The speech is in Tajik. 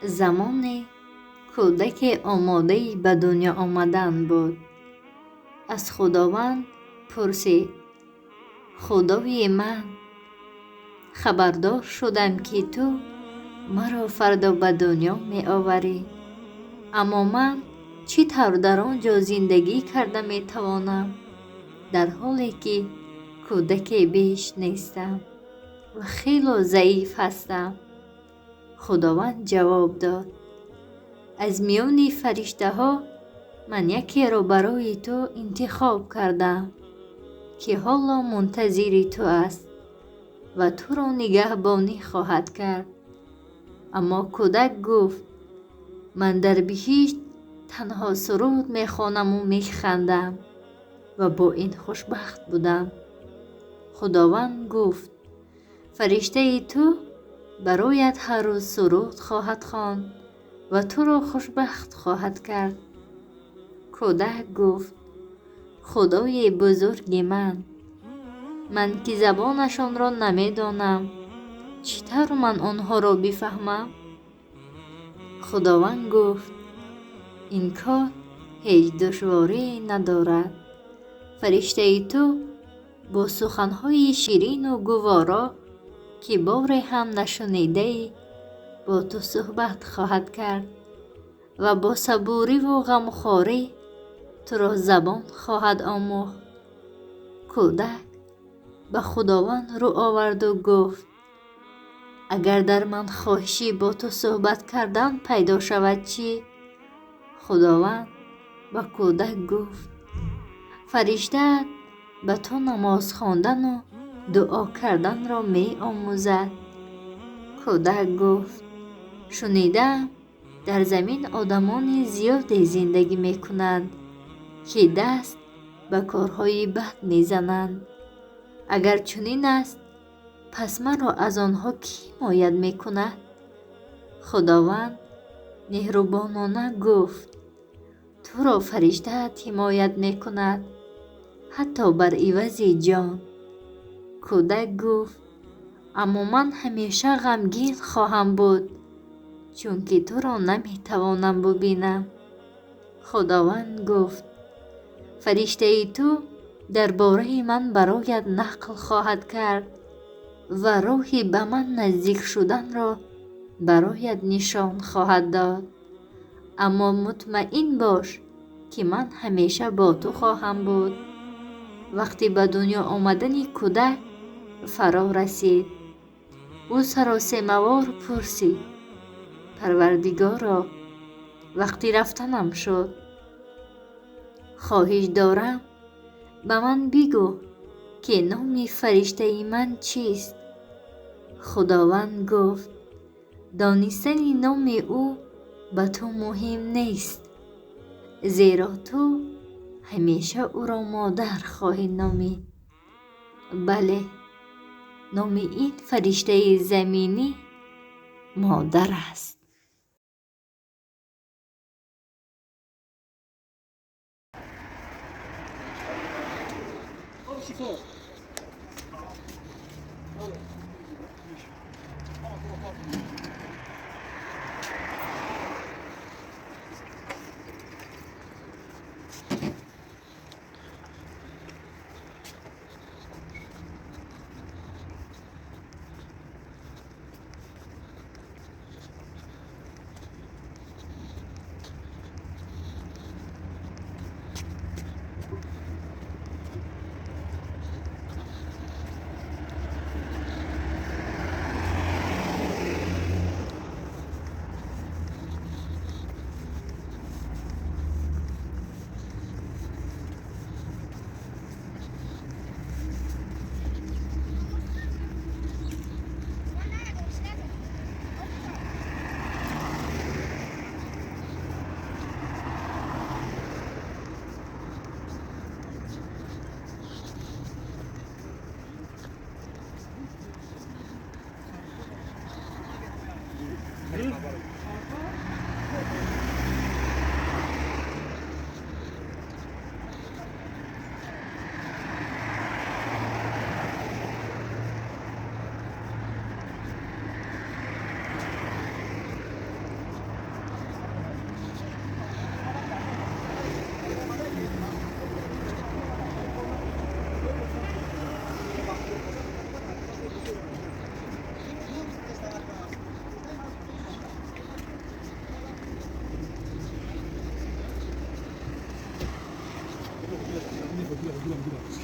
Замоне кӯдаке омодаи ба дунё омадан буд. Аз Худованд пурсид: Худои ман, хабардор шудам, ки ту маро фардо ба дунё меоварӣ, аммо ман чӣ тавр дар он ҷо зиндагӣ карда метавонам, дар ҳоле ки кӯдаке беш нестам ва хело заиф ҳастам? Худованд ҷавоб дод: аз миёни фариштаҳо ман якеро барои ту интихоб кардам, ки ҳоло мунтазири ту аст ва туро нигаҳбонӣ хоҳад кард. Аммо кӯдак гуфт: ман дар биҳишт танҳо суруд мехонаму механдам ва бо ин хушбахт будам. Худованд гуфт: фариштаи ту бароят ҳар рӯз суруд хоҳад хонд ва туро хушбахт хоҳад кард. Кӯдак гуфт: Худои бузурги ман, ман ки забонашонро намедонам, чӣ тавр ман онҳоро бифаҳмам? Худованд гуфт: ин кор ҳеҷ душворие надорад. Фариштаи ту бо суханҳои ширину гуворо, ки боре ҳам нашунидаӣ, бо ту суҳбат хоҳад кард ва бо сабуриву ғамхорӣ туро забон хоҳад омӯхт. Кӯдак ба Худованд рӯ оварду гуфт: агар дар ман хоҳиши бо ту суҳбат кардан пайдо шавад чӣ? Худованд ба кӯдак гуфт: фариштаат ба ту намоз хондану дуо карданро меомӯзад. Кӯдак гуфт: шунидаам дар замин одамони зиёде зиндагӣ мекунанд, ки даст ба корҳои бад мезананд. Агар чунин аст, пас маро аз онҳо кӣ ҳимоят мекунад? Худованд меҳрубонона гуфт: туро фариштаат ҳимоят мекунад, ҳатто бар ивази ҷон. Кӯдак гуфт: аммо ман ҳамеша ғамгин хоҳам буд, чунки туро наметавонам бубинам. Худованд гуфт: фариштаи ту дар бораи ман бароят нақл хоҳад кард ва роҳи ба ман наздик шуданро бароят нишон хоҳад дод. Аммо мутмаин бош, ки ман ҳамеша бо ту хоҳам буд. Вақти ба дунё омадани кӯдак фаро расид. Ӯ саросемавор пурсид: Парвардигоро, вақти рафтанам шуд. Хоҳиш дорам, ба ман бигӯ, ки номи фариштаи ман чист? Худованд гуфт: донистани номи ӯ ба ту муҳим нест, зеро ту ҳамеша ӯро модар хоҳӣ номид. Бале, номи ин фариштаи заминӣ модар аст. Гирам, гирам.